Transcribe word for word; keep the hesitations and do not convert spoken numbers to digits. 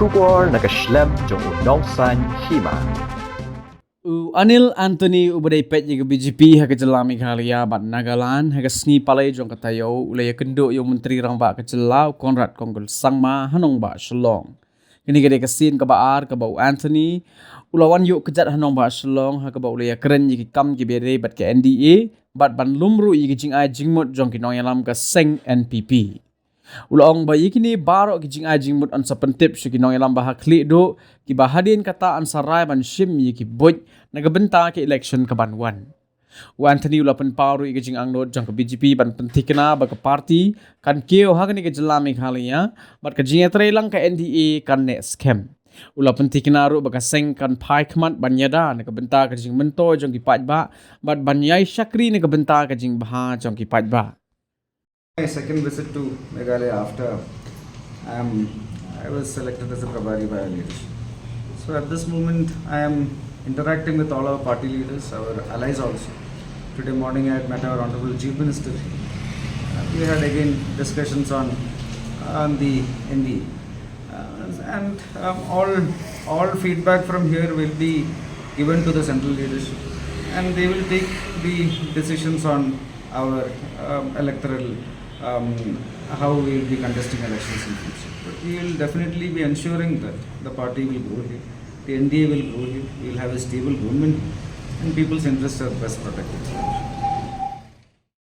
Khubor na ka shlem jong u Nongsaiñ Hima. U Anil Anthony uba dei peit ïa ka B J P ha ka jylla Meghalaya bad Nagaland ha ka sngi palei jong ka taïew u la ïakynduh ïa u Myntri Rangbah ka jylla u Conrad Kongkul Sangma ha nongbah Shillong. Kane ka dei ka sien kaba ar kaba u Anthony u la wan ïuh kjat ha nongbah Shillong ha kaba u la ïakren ïa ki kam kiba ïadei bad ka N D A bad ban lum ruh ïa ki jingai jingmut jong ki nongïalam ka seng N P P. U la ong ba ïa kine baroh ki jingai jingmut yn sa pyntip sha ki nongïalam ba ha khlieh duh kiba hadien kata yn sa rai ban shim ïa ki buit na ka bynta ka election kaban wan. U Anthony u la pynpaw ruh ïa ka jingangnud jong ka B J P ban pynthikna ba ka party kan kiew ha kane ka jylla Meghalaya bad ka jingïatreilang ka N D A kan neh skhem. U la pynthikna ruh ba ka seng kan phai khmat ban ïada na ka bynta ka jingmyntoi jong ki paidbah bad ban ïai shakri na ka bynta ka jingbha jong ki paidbah. My second visit to Meghalaya after um, I was selected as a Prabhari by our leadership. So at this moment, I am interacting with all our party leaders, our allies also. Today morning, I had met our Honorable Chief Minister. Uh, we had again discussions on, on the N D A. Uh, and um, all, all feedback from here will be given to the central leadership, and they will take the decisions on our um, electoral, um, how we will be contesting elections in future. But we will definitely be ensuring that the party will grow here, the N D A will grow here, we will have a stable government, and people's interests are best protected.